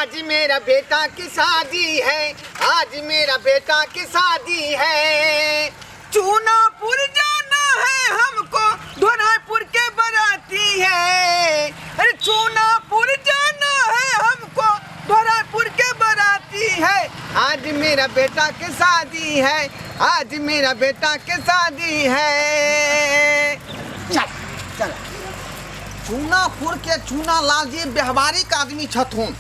आज मेरा बेटा की शादी है, आज मेरा बेटा की शादी है। चूनापुर जाना है हमको, धोरापुर के बराती है। अरे चूनापुर जाना है हमको, धोरापुर के बराती है। आज मेरा बेटा के शादी है, आज मेरा बेटा के शादी है। चल चल। चूनापुर के चूना लाल जी व्यवहारिक आदमी छथुन।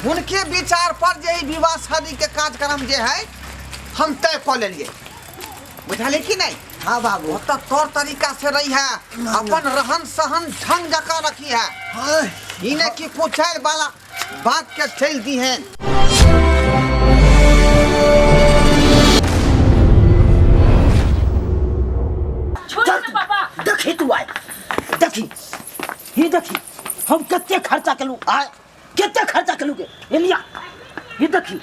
हुनके विचार पर जे ई विवाह शादी के कार्यक्रम जे है हम तय कऽ लेलिए, बुझलिए कि नहीं? हाँ बाबू। ओतऽ तौर तरीका से रही है, अपन रहन सहन ढंग जकाँ रखी है। हाँ। ई ने कि पूछे वाला बात के चल दी है। छोड़ ना पापा। देखी तू आय, देखी ही देखी हम कते खर्चा केलू आय, कते खर्चा केलू के एलिया, ये देखी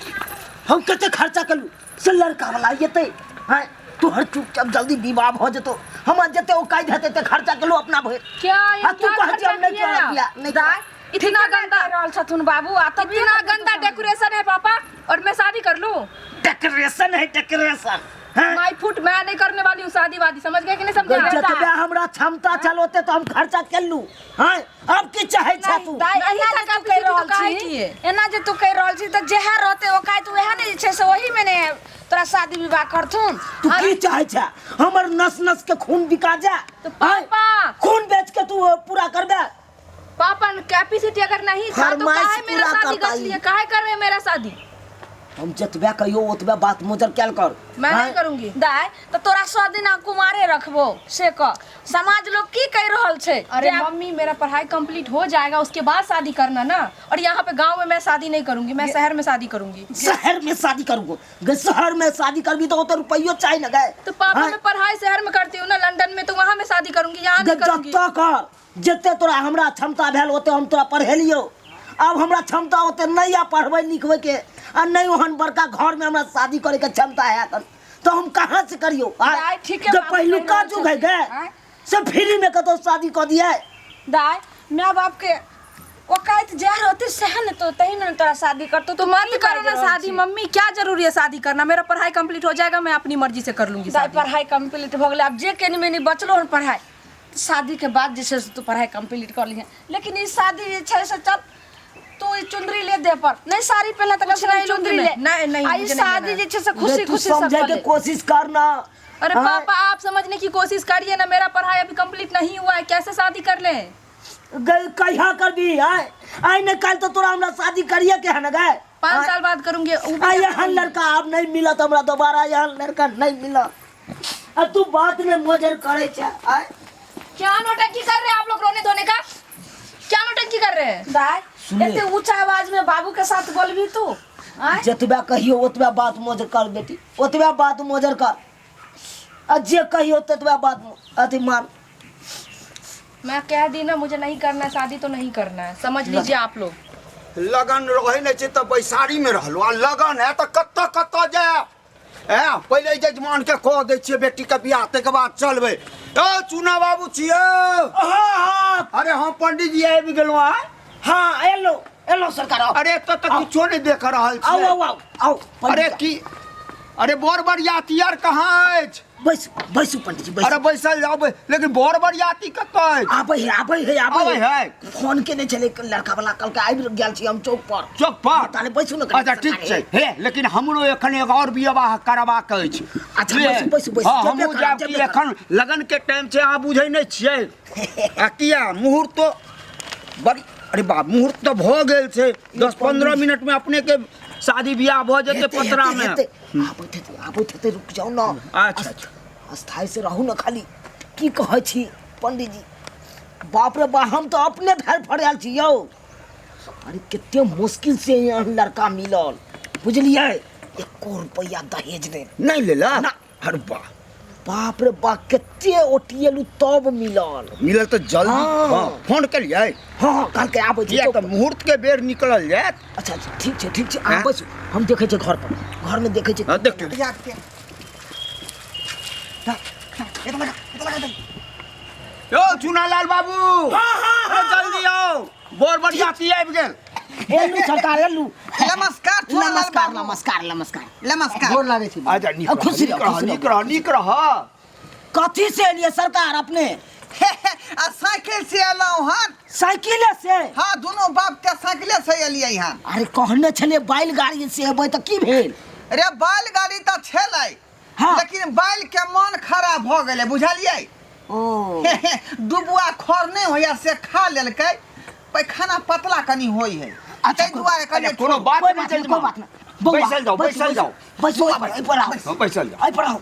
हम कते खर्चा केलू से लड़का वाला एतै। आय तोहर चुपचाप जल्दी विवाह भ जेतो, हमरा जते औकात हेतै ते खर्चा केलू अपना भरि। क्या ये आ तू क्या कहै छी खर्चा हम नहीं किए करब आप? बियाह, नहीं दाय, करब। इतना गंदा रहल छथुन बाबू, आ तब इतना गंदा डेकोरेशन है पापा, और मैं शादी कर लूं? डेकोरेशन है, डेकोरेशन। हाँ? My foot, मैं नहीं करने वाली हूँ शादी वादी, समझ गए कि नहीं समझे? जतबे हमरा क्षमता छल ओते तो हम खर्चा केलू। हाँ, अब की चाहे छा तू? दाइ, नहीं एना था जे तू कहि कैपेसिटी तो रहल काहे छी, किए? एना जे तू कहि रहल छी तऽ जेहा रहते ओकाय तऽ वएह ने जे छै से ओही मे ने तोरा शादी विवाह करथुन। तू की चाहे छा? हमर नस नस के खून बिका जा? तो हाँ? पापा। खून बेच के तू पूरा करबे? पापा कैपेसिटी अगर नहीं था तो फरमाइश काहे मेरा पूरा शादी कर गच पाई। लिए, काहे कर रहे मेरा शादी? हम जतबे कहियो ओतबे बात मोजर कैल कर। मैं नहीं हाँ? करूंगी। दाइ, तऽ तोरा सब दिना कुमारे रखबो से कह, समाज लोग की कहि रहल छै? अरे जे मम्मी, मेरा पढ़ाई कंप्लीट हो जाएगा उसके बाद शादी करना ना, और यहाँ पे गांव में मैं शादी नहीं करूंगी, मैं शहर में शादी करूंगी। शहर में शादी करूंगो गे, शहर में शादी करबी तो ओते रुपैयो चाही ना गए। तो पापा हाँ? मैं पढ़ाई शहर में करती हूँ ना, लंदन में, तो वहाँ मैं शादी करूंगी, यहाँ गे नहीं करूंगी। जतऽ कर, जते तोरा हमरा क्षमता भेल ओते हम तोरा पढ़ेलियौ, आब हमरा क्षमता ओते नहीं आ पढ़बै लिखबै के, आ नहीं ओहन बड़का घर में हमरा शादी करे के क्षमता है तो हम कहाँ से करियो? आय, दाइ, ठीके जब बाबू पहिलुका कहि रहल युग है छथिन। गे, आय। से फ्री में कतौ शादी कऽ दिए। दाइ, माय बाप के ओकाइत जे रहते सएह ने, तो तही में ने तोरा शादी करतो। तो तू मत की करो बाजि ना रहल शादी छी? मम्मी, क्या जरूरी है शादी करना? मेरा पढ़ाई कंप्लीट हो जाएगा, मैं अपनी मर्जी से कर लूंगी दाइ, शादी। पढ़ाई कंप्लीट भऽ गेलै, आब जे कनि मनि बचलो हन पढ़ाई, शादी के बाद जे छै से तू पढ़ाई कंप्लीट कर लिहे, लेकिन ई शादी जे छै से चल तू ई चुनरी ले दे पर नहीं साड़ी पहनला तऽ कम कुछ से कम नहीं लूंगी चुनरी मैं। ले। नहीं, नहीं, आ ई मुझे नहीं शादी लेना जे छै से खुशी तू खुशी सब समझे कर के ले। कोशिश करना। अरे हाँ? पापा आप समझने की कोशिश करिए ना, मेरा पढ़ाई अभी कंप्लीट नहीं हुआ है, कैसे शादी कर ले? गई कहिया करबी? आय आय ने कल तो तोरा हमरा शादी करिए के है ना गए। 5 आय। साल बाद करूंगी, उ भी आ नहीं यहाँ करूंगी। लड़का अब नहीं मिला तो हमरा दोबारा यहाँ लड़का नहीं मिला। अब तू बात में मोजर करे छे। आय। क्या नौटंकी कर रहे हैं आप लोग रोने धोने का? क्या नौटंकी कर रहे हैं? दाय, सुनिए। एते ऊंचा आवाज में बाबू के साथ बोलबी तू? आय? जतबा कहियो ओतबा बात मोजर कर बेटी, ओतबा बात मोजर कर, आ जे कहियो ततबा बात अथी मान। मैं कह दी ना मुझे नहीं करना है शादी तो नहीं करना है, समझ लीजिए आप लोग। लगन रहे नहीं छै तऽ बैसारी में रहलो, आ लगन है तऽ कतऽ कतऽ जायब? ए पहिले जजमान के कह दै छियै बेटी के बियाह, ताहिके बाद चलबै। ए चुना बाबू छियै? हाँ, हाँ। अरे हम पंडित जी आबि गेलहुँ आइ। हाँ, एलो एलो सरकार, आओ। अरे एतऽ तऽ किछो नहि देख रहल आओ, छियै। आओ, आओ, आओ, पंडित अरे जी। की, अरे बर बरियाती आर कहाँ अछि? बैसू, बैसू पंडित जी, बैसू। अरे बैसल जाओ, लेकिन बर बरियाती कतऽ अछि? आबै है, आबै है, आबै आबै है। है। फोन केने छलै लड़का वाला, कल के आबि गेल छी हम चौक पर। चौक पर? ताले बैसू ने कनी। अच्छा ठीक छै। हे लेकिन हमरो एखन एगो और विवाह करबाक अछि। अच्छा, बुझलियै? बैसू, बैसू, बैसू। हाँ, जेबे हमहूँ करब, जायब कि जेबे करब। एखन लगन के टाइम छै, अहाँ बुझै नहि छियै। आ किया मुहूर्त तो बड़ी, अरे बाप, मुहूर्त तऽ भऽ गेल छै, 10-15 मिनट में अपने के शादी बियाह भऽ जेतै हेतै, पतरा हेतै, में। हेतै। आबैत हेतै, आबैत हेतै, रुक जाउ ने। अच्छा, अच्छा। अस्थायी से रहू ने खाली। की कहै छी पंडित जी? बाप रे बा, हम तऽ अपने धर फड़ायल छी यौ। अरे कते मुश्किल से यहाँ लड़का मिलल, बुझलियै? एको रुपैआ दहेज नहि। नहि लेलक? ना। अरे वाह। बाप रे बा, कते ओटिएलू तब मिलल। मिलल तऽ जल्दी। हाँ। हाँ, फोन केलियै? हाँ, हाँ, कहलकै आबै छी किया चौक तऽ पर। मुहूर्त के बेर निकलल जायत। अच्छा, अच्छा, ठीक छै, ठीक छै, अहाँ हाँ? बैसू, हम देखै छियै घर पर, घर में देखै छियै। हाँ, देखियौ। यौ चुनालाल बाबू, अरे जल्दी आउ, बर बरियाती आबि गेल। एलू सरकार एलू। नमस्कार छोरा लाल नमस्कार बाबू। नमस्कार नमस्कार। नमस्कार। गोर लागै छी। अच्छा, नीक रह, खुश नीक रहो, रह, खुश नीक रहो। रह, नीक रह। कथी से एलियै सरकार अपने? आ साइकिल से एलहुँ हन। साइकिले से? हाँ, दुनू बाप के साइकिले से एलियै हन। अरे कहने छलियै बैलगाड़ी से एबै तऽ की भेल? रे बैलगाड़ी तऽ छलै। हाँ। लेकिन बैल के मन खराब भऽ गेलै, बुझलियै? ओ दुबुआ खर नहि होइया से खा लेलकै, पैखाना पतला कनी होइ है। अच्छा, ताहि दुआरे अच्छा, कनी कोनो बात कोई नहि बात नहीं, छै। कोई बात नहीं। बौआ, बैसल जाओ, बैसू, बैसल जाओ। बैसू, एहि पर, एहि पर आओ। हाँ, बैसल जाओ। एहि पर आओ।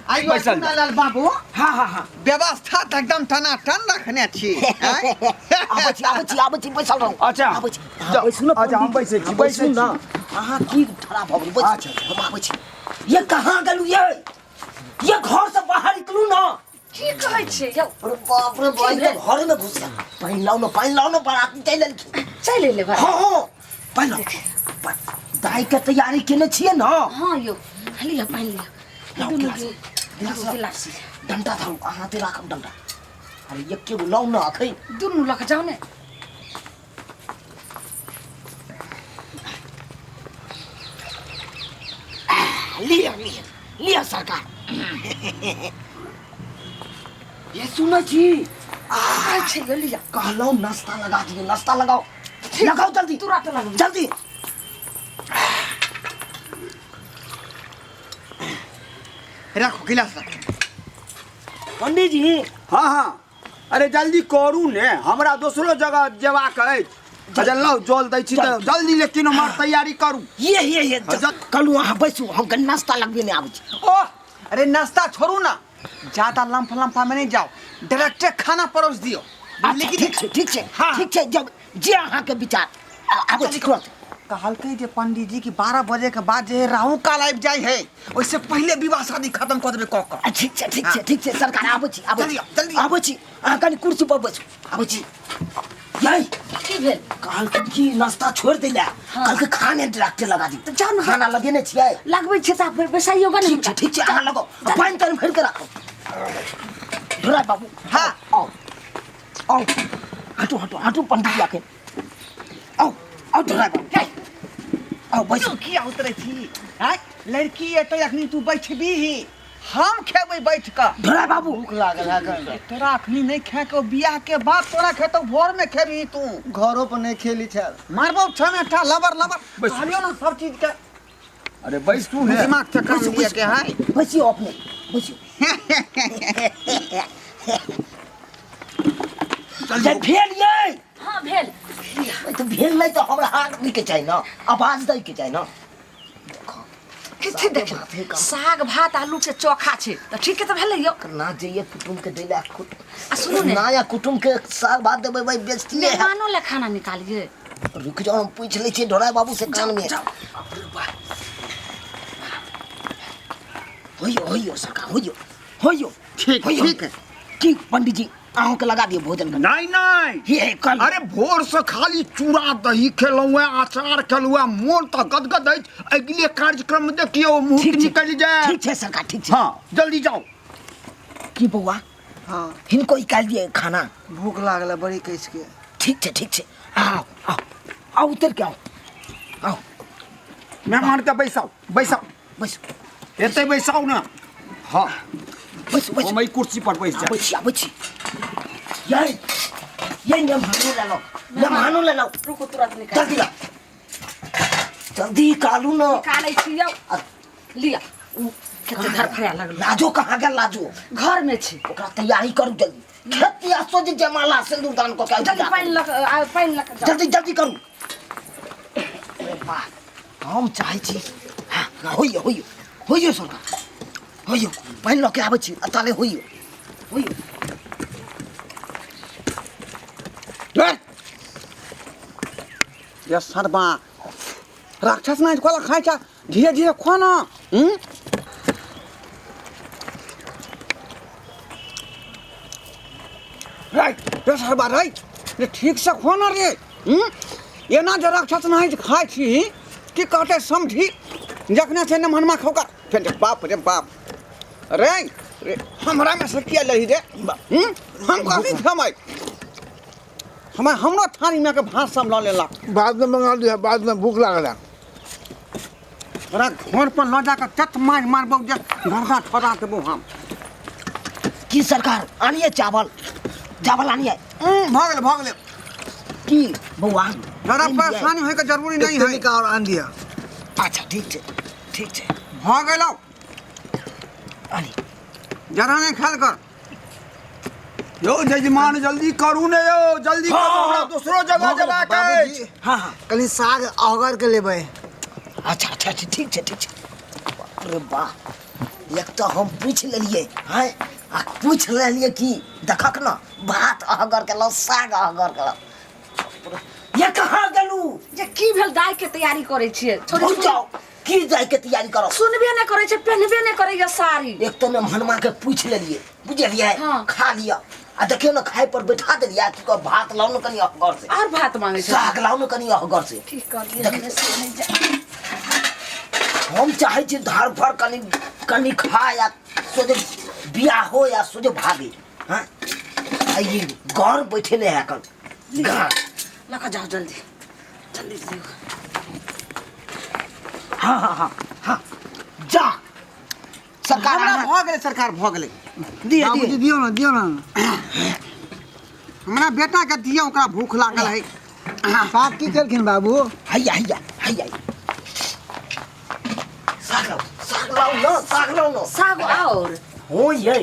आइयो बैसल जाओ। चुनालाल बाबू। हाँ हाँ हाँ। व्यवस्था तऽ एकदम टनाटन रखने छी। आँय? आबै छी, आबै छी, आबै छी, बैसल रहू। अच्छा। आबै छी। अहाँ जाओ। बैसू ने। अच्छा, हम पंडित। बैसै छी, अहाँ बैसू बैसै ने। अहाँ की ठड़ा भऽ गेलहुँ? बैसू। अच्छा, अच्छा। हम आबै छी। ये कहाँ गेलहुँ ये? ये घर से बाहर निकलू ना। की कहै छियै यौ? अरे बाप रे बाप, ई तऽ घरे में घुस गेल। पानि लाउ ने, पानि लाउ ने, बाराती चलि एलखिन। चलि एलै भाइ? हाँ हाँ, पानि लाउ। दाइ के तैयारी केने छियै ने? हाँ यौ, लिअ पानि लिअ। लाउ, दुनू गिलास, गिलास, गिलास लाउ। गिलास। डंटा धरू, अहाँ ते राखब डंटा। अरे एके गो लाउ ने अखन। दुनू लऽ कऽ जाउ ने। लिअ लिअ लिअ सरकार। ये सुनै छी? अच्छा यौ, लिअ। कहलहुँ नाश्ता लगा दियौ, नाश्ता लगाओ, लगाओ जल्दी। तुरंत लगबै। जल्दी। राखू गिलास राखू। पंडित जी। हाँ हाँ, अरे जल्दी करू ने, हमरा दोसरो जगह जेबाक अछि। अच्छा लाउ जल दै छी तऽ जल्दी, लेकिन हमर तैयारी करू। ये ये ये अच्छा। कहलहुँ अहाँ बैसू, हम कनि नाश्ता लगबे नहि आबै छी। ओह अरे नाश्ता छोड़ू ना, ज्यादा लम्फा लम्फा में नहीं जाओ, डायरेक्टे खाना परोस दियो। अच्छा, लेकिन ठीक छै, ठीक छै। हाँ। ठीक छै, जब जे अहाँके विचार आबै छी तुरंत। कहलकै जे पंडित जी की 12 बजे के बाद जे है राहु काल आबि जाइ है, ओहिसे पहिले विवाह शादी खत्म कऽ देबै कऽ कऽ। ठीक छै, ठीक छै, ठीक छै सरकार, आबै छी, आबै जल्दी छी। आउ, जल्दी आउ। आबै छी, अहाँ कनि कुर्सी पर बैसू, आबै छी। यही की भेल? कहलकै कि नाश्ता छोड़ि दै लए, कहलकै खाने डायरेक्टे लगा दी। तऽ जाउ ने। खाना लगेने छियै? लगबै छियै तऽ बैसाइयो ने। ठीक छै, ठीक छै, अहाँ लगाउ, आ पानि तानि भरि कऽ राखू। ढोरा बाबू। हाँ। आउ आउ, हटू हटू हटू पंडित जी आके। आउ आउ ढोरा बाबू, आउ बैसू। तू किया उतरै छी? आँय, लड़की एतै अखनी, तू बैठबीही, हम खेबै बैठ कऽ। ढोरा बाबू। भूख लागल है कनी। तोरा अखनी नहीं खाए के, बियाह के बाद तोरा खेतौ, भोर में खेबही तू। घरो पर नहीं खेली छल। मारबौ छमेटा लबर लबर। बैसू। कहलियौ ना सब चीज के। अरे बैसू ने। दिमाग से काम बैसू, लिए बैसू। के है। बैसियो अपने, बैसियो। जे भेल ये? हाँ भेल। तऽ भेल नहि तऽ हमरा हाथ दै के चाही ने, आवाज दै के चाही ने। कथी देखियौ, साग भात आलू के चोखा छै तऽ ठीके तऽ भेलै यौ। ना जइए कुटुम के दै लए आ सुनू ने। नया कुटुम के साग भात देबै भाई, बेइज्जती है। मेहमानो लए खाना निकालिए। रुक जाओ, हम पूछ लै छियै ढोराय बाबू से कान में। जाओ। होइयो होइयो सरकार, होइयो होइयो। ठीक, होइयो। ठीक है। ठीक पंडित जी, अहूँ के लगा दियौ भोजन के। नहीं नहीं। हे, कल। अरे भोर से खाली चूड़ा दही खेलहुँ है, अचार खेलहुँ है, मोन तऽ गदगद अछि। अगिले कार्यक्रम में देखियौ मुहूर्त ठीक छै। निकलि जाय। ठीक छै सरकार, ठीक छै। हाँ जल्दी जाओ। की बौआ? हाँ। हिनको निकालि दिए खाना। भूख लागल है बड़ी कस के। ठीक छै, ठीक छै, आओ आओ आओ, उतर के आओ आओ। मेहमान के बैसाउ बैसाउ। बैसू। एते बैसाउ ने। हाँ। बैसू बैसू। हम एहि कुर्सी पर बैस जाए। आबै छी, आबै छी। ये ये मेहमानो ले लो, मेहमानो ले लो। रुकू तुरंत निकाल। जल्दी ला, जल्दी निकालू ने। निकालै छी यौ, लिअ। कते धरफड़ा लगल। लाजो कहाँ गेल लाजो? घर में छै। ओकरा तैयारी करू जल्दी, खेती आ सोच जयमाला सिंदूर दान कऽ के। जल्दी पानि लऽ कऽ आ, पानि लऽ कऽ जाउ। जल्दी जल्दी करू। अरे वाह, हम चाहै छी। हाँ, होइयो होइयो होइयो सरकार, होइयो, पानि लऽ के आबै छी, ताले होइयो होइयो। ये सरबा राक्षस नहीं कोला खाइ छा, धीरे धीरे खो ना। हम्म राइट रे सरबा राइट रे, ठीक से खो ना रे। एना जे राक्षस नहीं खाइ छी की कहते समझी, जखने से नमहनमा खौका फेर जे बाप रे बाप रे रे, हमरा में से किया लही रे? हम कथी खेबै? हमरा हमरो थारी में के भात सब लऽ लेलक। बाद में मंगा लिया, बाद में भूख लागल है। तोरा घर पर लऽ जाकऽ चट मारि मारबौ जे गर्दा छोड़ा देबौ हम। की सरकार आनिए चावल, चावल आनिए। भऽ गेलै भऽ गेलै। की बौआ ज्यादा परेशानी होइके जरूरी नहीं है। तनिका और आन दिया। अच्छा ठीक छै ठीक छै। भऽ गेलौ। आनी। ज्यादा नहीं खायल कर। यौ जजमान जल्दी करू ने यौ, जल्दी करू, हमरा दोसरो जगह जेबाक अछि। हाँ हाँ कनि साग अगर के लेबै। अच्छा अच्छा अच्छा ठीक छै ठीक छै। बाप रे बाप, एक तऽ हम पूछि लेलियै हैं, आ पूछि लेलियै कि देखक ने भात अहगर केलहुँ साग अहगर केलहुँ। ये कहाँ गेलू? जे की भेल दाइ के तैयारी करै छियै? छोड़ी जाओ, की जाय के तैयारी करो? सुनबे नहि करै छै, पहनबे नहि करैया साड़ी। एक तऽ ने हनुमा के पूछि लेलियै बुझलियै, हाँ। खा लिअ। आ देखियौ ने खाय पर बैठा देलियै, की कह भात लाउ ने कनि अहगर से, और भात मांगे छै, साग लाउ ने कनि अहगर से। ठीक कहलियै, हमे से नहि जा। हम चाहै छी धार फर कनि कनि खा या सोझे बियाह हो या सोझे भागे। हाँ आ ई घर बैठे नहीं है कल घर लऽ कऽ जाओ जल्दी जल्दी दियौ। हाँ हाँ हाँ हाँ जा सरकार हमरा अहाँ- भऽ गेलै सरकार भऽ गेलै। दिअ बाबूजी दिअ दियौ ना, दियौ ना। हमरा बेटा के दियौ, ओकरा भूख लागल है। साग की केलखिन बाबू? हैया हैया हैया साग लाउ, साग लाउ न, साग लाउ न। साग और हो ये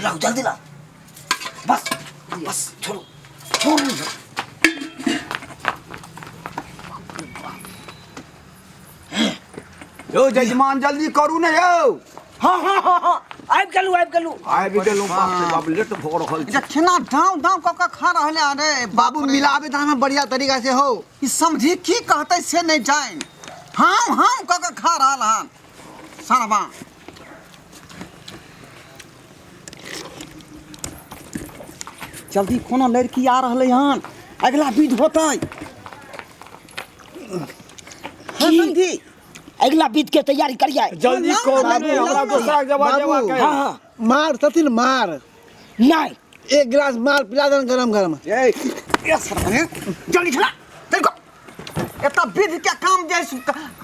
लाउ जल्दी लाउ। बस बस छोड़ो छोड़ो। यौ जजमान जल्दी करू ने यौ। हाँ हाँ हाँ हाँ आबि गेलू आबि गेलू आबि गेलहुँ। बाप रे बाप, लेट भऽ रहल छै। खेना दाँव दाँव कऽ कऽ खा रहल है। अरे बाबू मिलाबे तऽ हमे बढ़िया तरीका से हो। ई समझी की कहतै से नहीं जान। हम हम कऽ कऽ खा रहल हन सरबा। जल्दी कोनो लड़की आ रहलै हन, अगिला विध होतै। हाँ समझी, अगिला विध के तैयारी करिए। जल्दी करू ने, हमरा दोसरा जगह जेबाक अछि। हाँ हाँ मार छथिन मार। नहीं एक गिलास मार पिला देन गरम गरम। ए सरबा जल्दी खिला देखो। एतऽ विध के काम जे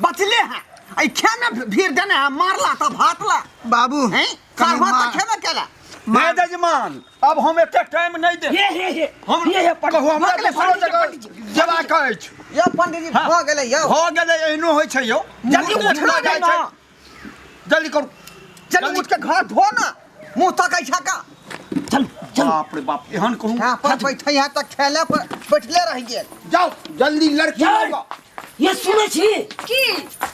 बचले हैं, एहि खेमे भीड़ देने है, मारला तऽ भातला। बाबू हैं कनि साग भात तऽ मार। खेबे केला। हे जजमान अब हम एते टाइम नहीं दे। हे हे हे हम हे हे कहू हमरा भऽ गेलै, दोसरो पंडीजी, जगह पंडीजी। जेबाक अछि। यौ पंडीजी भऽ गेलै यौ, भऽ गेलै। एहनो होइ छै यौ, जल्दी मुँह उठना उठना जाइ ना। छै। जल्दी करू, जल्दी उठ के घर धो ना, मुँह तकै छै का। चल चल। बाप रे बाप, एहन कहू यहाँ पर बैठे है तऽ खेले पर बैठले रहि गेल। जाउ जल्दी लड़की यार, लऽ कऽ। ये सुनै छी की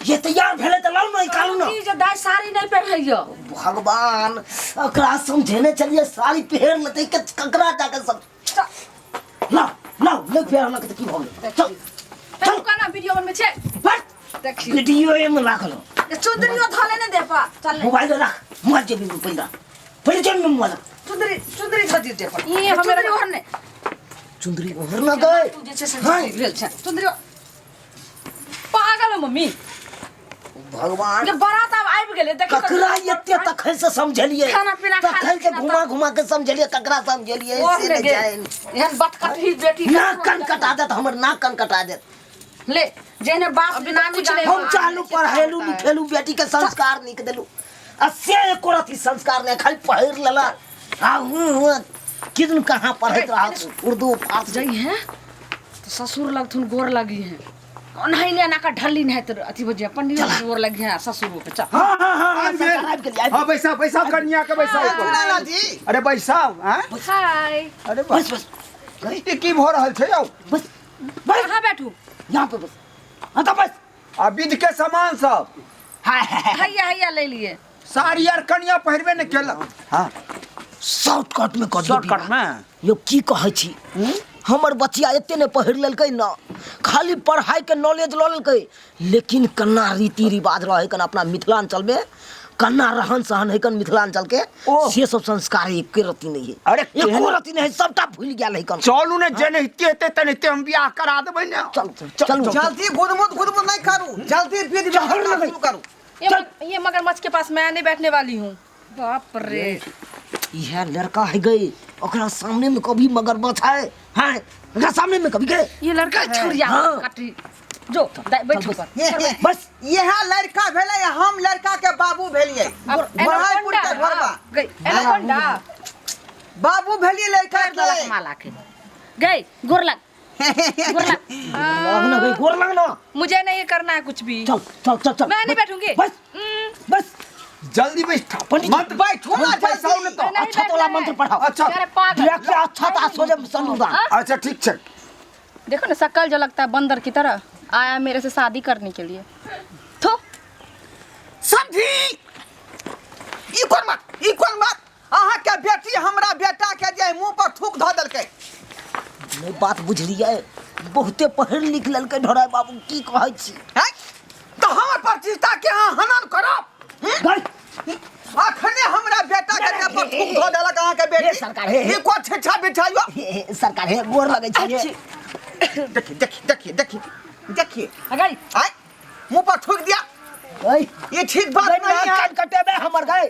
ये तैयार भेलै तऽ लाउ ने निकालू ने। की जे दाइ साड़ी नहि पहिरैया? भगवान ओकरा समझेने चलिए साड़ी पहिर लेतै के ककरा जाके सब। लाउ लाउ, नहि पहिरलक तऽ की भऽ गेलै? चल चल केना वीडियो बनबै छै? बस देखी वीडियो में लागल हो। चुंदरियो धले ने दे पा, चल मोबाइल राख, मोबाइल जेबी में पहिरा पहिर जेबी में मोबाइल। चुंदरी चुंदरी धऽ दियौ दे पर। ई हमरा चुंदरी ओढ़ने, चुंदरी ओढ़ न गए। तू जे छै से हाँ। भेल छै चुंदरी। पागल हो मम्मी। भगवान जे बारात आब आबि गेलै देखी तऽ। ककरा एते तखन से समझलियै, खाना पीना खा तखन से लेलखिन घुमा घुमा के समझलियै, ककरा समझलियै ओढ़ से ने नहि गे। जानि। एहन बटकटही बेटी नाक कान कटा देत हमर, नाक कान कटा देत। ले जेहने बाप अभी नानी कुछ नहीं। हम चालू पढ़ेलू लिखेलू, बेटी के संस्कार निक देलू, आ से एको रति संस्कार नहीं, खाली पहिर लेलक। आ हूँ हूँ किदन कहाँ पढ़ैत रहा उर्दू फारसी। जई हैं तो ससुर लगथुन गोर लगी हैं, ओनाही ने एना कऽ ढल्ली नहीं तऽ अथी बजे पंडित जी गोर लगी हैं ससुर के। चल हाँ हाँ हाँ हाँ आबि गेल। सरकार आबि गेली, आबि हाँ बैसाउ बैसाउ कनिया के बैसाउ। लाला जी अरे बैसाउ। हाँ हाय अरे गेली। बस बस ई की भऽ रहल छै यौ? बस बस कहाँ बैठू? यहाँ पे बस। हाँ तो बस। आ विध के सामान सब हाय हाय हाय। हैया हैया ले लिए साड़ी आर कनिया पहिरबे ने केलक। हाँ शॉर्टकट में कऽ दियौ शॉर्टकट विवाह। में यौ की कहै छी, हमर बचिया एते ने पहिर लेलकै न, खाली पढ़ाई के नॉलेज लऽ लेलकै, लेकिन कन्ना रीति रिवाज रहै कन अपना मिथिलांचल में, कन्ना रहन सहन है कन मिथिलांचल के, ओ। से सब संस्कार एके रति नहीं है। अरे एको केहन- रति नहीं है, सबटा भूल गेल है कन। चलू ने, जेनाहिते हेतै तेनाहिते हम बियाह करा देबै ने। चल चलू जल्दी गुदमुद गुदमुद नहीं करू, जल्दी विध व्यवहार शुरू करू। ये मगरमच्छ के पास मैं नहीं बैठने वाली हूँ। बाप रे इहे लड़का है गई ओकरा सामने में कभी मगरमच्छ है हैं ओकरा सामने में कभी गए ये लड़का है छुरिया हाँ। काटी जो दाइ बैठ ऊपर बस यह लड़का भेलै हम लड़का के बाबू भेलियै अब बढ़ाईपुर के एनाकोंडा घरबा गई एनाकोंडा बाबू भेलियै लड़का कर देलक के माला के गई गोर लग गोर लग लगना गई गोर लगना मुझे नहीं करना है कुछ भी चल चल चल चल मैं नहीं बैठूंगी। बस बस जल्दी बैठ पंडित जी, मत बैठो ना पैसा जल्दी। ने तो नहीं अच्छा तोला बैठना है। मंत्र पढ़ाओ अच्छा अरे पागल डायरेक्ट अच्छा ता सोजे संदूदा हाँ? अच्छा ठीक छै देखो ना शकल जो लगता है बंदर की तरह आया मेरे से शादी करने के लिए तो समझी ई कोन बात ई कोन बात अहाँ के बेटी हमरा बेटा के जे मुंह पर थूक धऽ देलकै नहीं बात बुझलियै बहुते पढ़ लिख लेलकै ढोराय बाबू की कहै छी हैं तऽ हमर प्रतिष्ठा के अहाँ हनन करब गई अखने हमरा बेटा के देह पर थूक धऽ देलक अहाँ के बेटी हे सरकार, हे, हे। ई कोन छेछा बिठाइयो हे, हे, सरकार हे गोर लगै छी हे। देखिए देखिए देखिए देखिए देखिए गई आय मुंह पर थूक दिया गई ये ठीक बात गई नहीं नाक है कान कटेबे हमर गई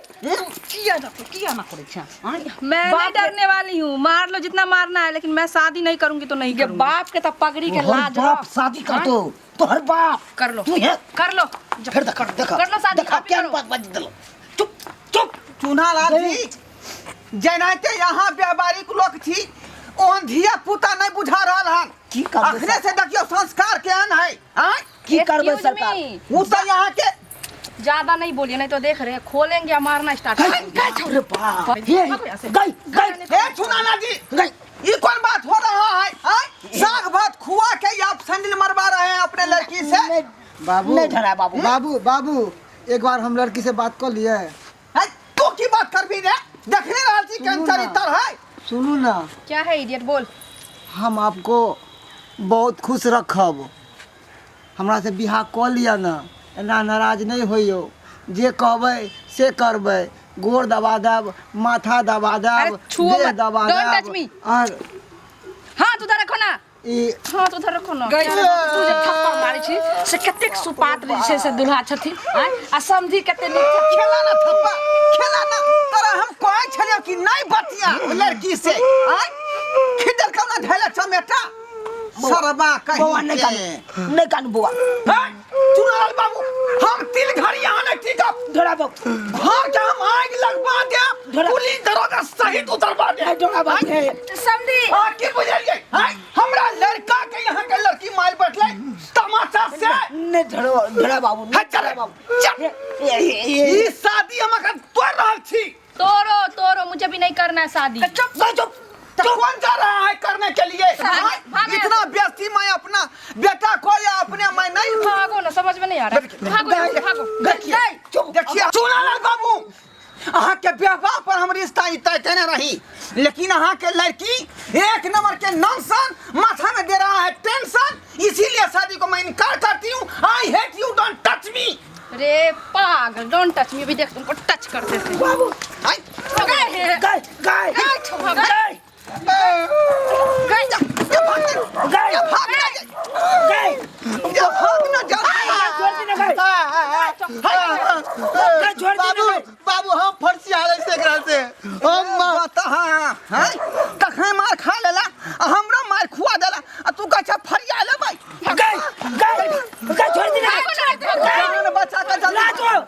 किया ना किया ना करै छै आँय? मैं नहीं बाप रे। डरने वाली हूँ मार लो जितना मारना है लेकिन मैं शादी नहीं करूंगी तो नहीं गे करूंगी बाप के त पगड़ी के तोहर लाज बाप रख। शादी कर दो तोहर बाप कर लो तू हे कर लो फिर देख देख कर लो शादी, देखा आप ही क्या करो। बात बज देलो चुप चुप चूना लाल जी जेनाहिते यहाँ व्यावहारिक लोक छी ओहन धिया पुता नहीं बुझा रहल हन की करबै अखने से देखियो संस्कार केहन है आँय की करबै Excuse सरकार me, उ तऽ यहाँ के ज्यादा नहीं बोलिए नहीं तो देख रहे हैं खोलेंगे और मारना स्टार्ट गई गई रे बाप हे भागो यहाँ से। गई गई हे चुनाना जी गई ये कौन बात हो रहा है आँय? साग भात खुआ के आप सैंडल मरवा रहे हैं अपने लड़की से नहीं बाबू नहीं ठहरा बाबू बाबू बाबू एक बार हम लड़की से बात कर लिए है तू की बात करबी रे देखने रहल छी केहन सुनू ना। चरित्र है सुनू ना क्या है इडियट बोल हम आपको बहुत खुश रखब हमरा से बियाह कऽ लिअ ने एना नाराज नहि होइयौ जे कहबै से करबै गोर दबा देब माथा दबा देब अरे छुओ देह मत। दबा Don't देब touch me. और हाथ उधर रखो ना ई हाथ उधर रखो ना गई तू जे थप्पड़ मारै छी से कतेक सुपात्र जे छै से दुल्हा छथिन आँय? आ समधी कते नीक छथिन खेला ना थप्पा खेला ना तोरा हम कहै छलियौ कि नहीं बतिया ओ लड़की से आँय खिदर कौना ढेला चमेटा सरबा कहीं बौआ नहीं के। कानू नहीं कानू बौआ हैं? चुनालाल बाबू हम तिल घड़ी यहाँ नहीं टिकब ढोरा बाबू घर के हम आग लगवा देब ढोरा- पुलिस दरोगा सहित उतरवा देब नहीं ढोरा बाबू हे समधी हाँ की बुझलियै हैं? हमरा लड़का के यहाँ के लड़की मार बैठले तमाचा से नहीं ढोरा ढोरा बाबू है नहीं चल ढोरा बाबू चल हे, हे, हे, हे। ई शादी हम अखन तोड़ रहल छी तोड़ो तोड़ो मुझे भी नहीं करना है शादी चुप गई चुप तो कौन जा रहा है करने के लिए भाग- हाँ? भाग इतना व्यस्ती मैं अपना बेटा को या अपने मैं नहीं भागो ना समझ में नहीं आ रहा है। भागो यहाँ से, भागो देखिए देखिए चुनालाल बाबू अहाँ के व्यवहार पर हम रिश्ता ई तय केने रही लेकिन अहाँ के लड़की एक नंबर के नॉनसन माथा में दे रहा है टेंशन इसीलिए शादी को मैं इनकार करती हूँ I hate you don't touch me रे पागल don't touch me अभी देख तुमको टच करते थे बाबू आई गई गई गई गई गई ये भाग ना गई ये भाग ना गई ये भाग ना जा छोड़ दी ना गई गई छोड़ दी ना बाबू गई बाबू हम फर्सी हारे से एकरा से हम हाँ हाँ तखने मार खा लेला आ हमरो मार खुआ देला आ तू कहै छ फरिया लेबै गई गई गई छोड़ दी ना गई जान बचा के जल्दी लाजो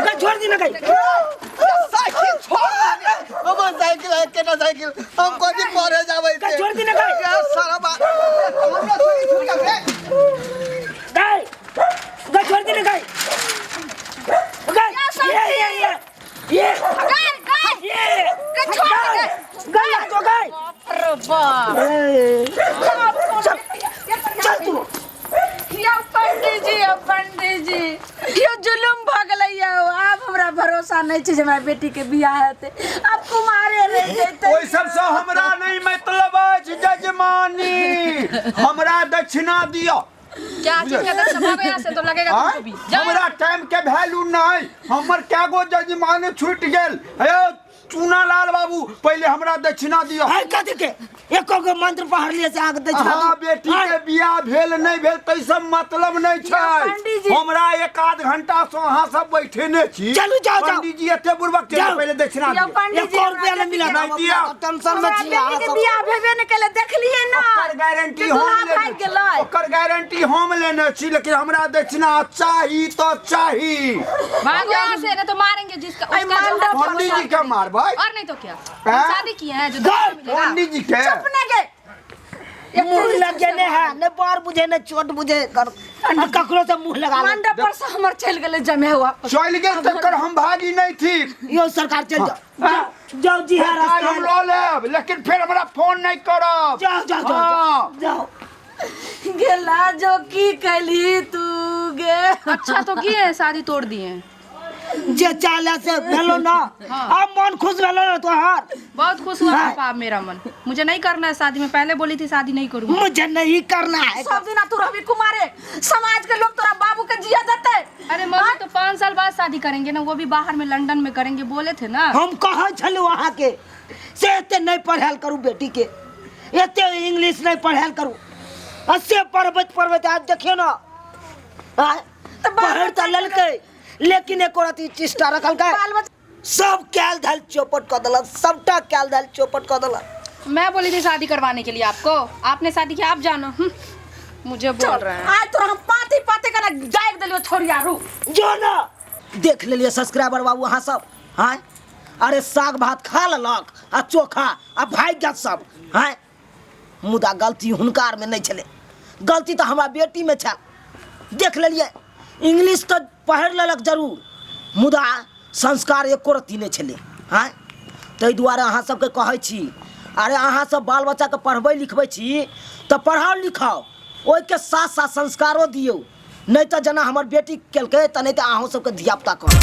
गई छोड़ दी ना गई ये साइकिल छोड़ दे हमर साइकिल है केना साइकिल हम कथी पढ़े जाबै गई छोड़ दी ना गई ये सारा बात हमरा सुनी छुट गए गई गई छोड़ दी ना गई गई ये ये ये ये गई गई ये गई छोड़ दे गई लाजो गई अरे बाप ए, चल चल तू यौ पंडित जी यौ पंडित जी यौ जुलुम भऽ गेलै यौ आब हमरा भरोसा नहि छै जे हमरा बेटी के बियाह हेतै आब कुमारे रहि जेतै ओहि सबसँ हमरा नहि मतलब अछि जजमानी हमरा दक्षिणा दिअ क्या चीज का दर्शन भागो यहाँ से तो लगेगा आँय? तुमको भी जाओ हमरा टाइम के वैल्यू नहि हमर कएगो जजमान छूटि गेल हे चूना लाल बाबू पहिले हमरा दक्षिणा दिअ। है कथी के एको गो मंत्र पढ़ लिए से आग दक्षिणा अहाँ बेटी के बियाह भेल नहि भेल तै सब मतलब नहि छै। पंडीजी। हमरा एक आध घंटा से अहाँ सब बैठेने छी। चलू, जाउ, जाउ। पंडीजी एते बुड़बक छै, जाउ। पहिले दक्षिणा यौ दिअ। पंडीजी, एको रुपया नहि मिलत। नहि दिअ। टेंशन में हमरा छी बेटी अहाँ के सब। बियाह भेबे नहि केलै, देखलियै ना ओकर गारंटी जे हम दुल्हा लेने भागि छी। गेलै। ओकर गारंटी हम लेने छी, लेकिन हमरा दक्षिणा चाही तऽ चाही। भागो यहाँ से, नहीं तो मारेंगे जिसका अरे उसका जो मार हाथ पंडीजी के मारबै और नहीं तो क्या, हम हैं? शादी किए हैं जो दक्षिणा मिलेगा। पंडीजी के चुप ने गे। मुंह लगेने है ने बार बुझे ने चोट बुझे कर आ ककरो से मुंह लगा ले। मंडप पर से हमर चलि गेलै जमे हुआ। चलि गेल तकर हम भागी नहीं थी। यो सरकार चल जाओ जाओ जाओ जी है काल्हि रास्ता हम लऽ लेब, लेकिन फेर हमरा फोन नहीं करब। जाओ जाओ जाओ हाँ। जाओ गेला जो की कैली तू गे। अच्छा तो किए हैं, शादी तोड़ दिए हैं। जे चाले से भेलो ना, अब मन खुश भेलो ना तोहार? बहुत खुश हुआ हाँ। पापा, मेरा मन, मुझे नहीं करना है शादी, में पहले बोली थी शादी नहीं करूंगी। मुझे नहीं करना है। सब दिना तू रहबी कुमारे, समाज के लोग तोरा बाबू के जिया देते। अरे मम्मी तो 5 साल बाद शादी करेंगे ना, वो भी बाहर में लंदन में करेंगे बोले थे ना। हम कहे छलू अहाँ के से एते नहीं पढ़ायल करू बेटी के, एते इंग्लिश नहीं पढ़ायल करू, आ से पढ़बैत पढ़बैत आज देखियौ ना आय, तऽ बाल पढ़ तऽ लेलकै लेकिन एको रति चेष्टा रखलकै, बाल बच्चा सब कैल धैल चौपट कऽ देलक, सबटा कैल धैल चौपट कऽ देलक। मैं बोली थी शादी करवाने के लिए आपको, आपने शादी किया, आप जानो। मुझे बोल रहे हैं। आज तोरा हम पाती पाती कना जाग देलियो छोरिया रू। जो ना देख लेलिए सब्सक्राइबर बाबू अहाँ सब, हाँ अरे साग भात खा लेलक आ चोखा आ भागि गेल सब, हाँ मुदा गलती हुनका आरमे नहि छलै, गलती तऽ हमरा बेटीमे छल। देख लेलिए इंग्लिश तऽ पढ़ि लेलक जरूर मुदा संस्कार एको रत्ती नहि छलै, हाँ ताहि दुआरे अहाँ सबके कहै छी, अरे अहाँ सब बाल बच्चाके पढ़बै लिखबै छी तऽ पढ़ाउ लिखाउ, ओहिके साथ साथ संस्कारो दियौ, नहि तऽ जेना हमर बेटी केलकै तऽ नहि तऽ अहूँ सबके धियापुता करत।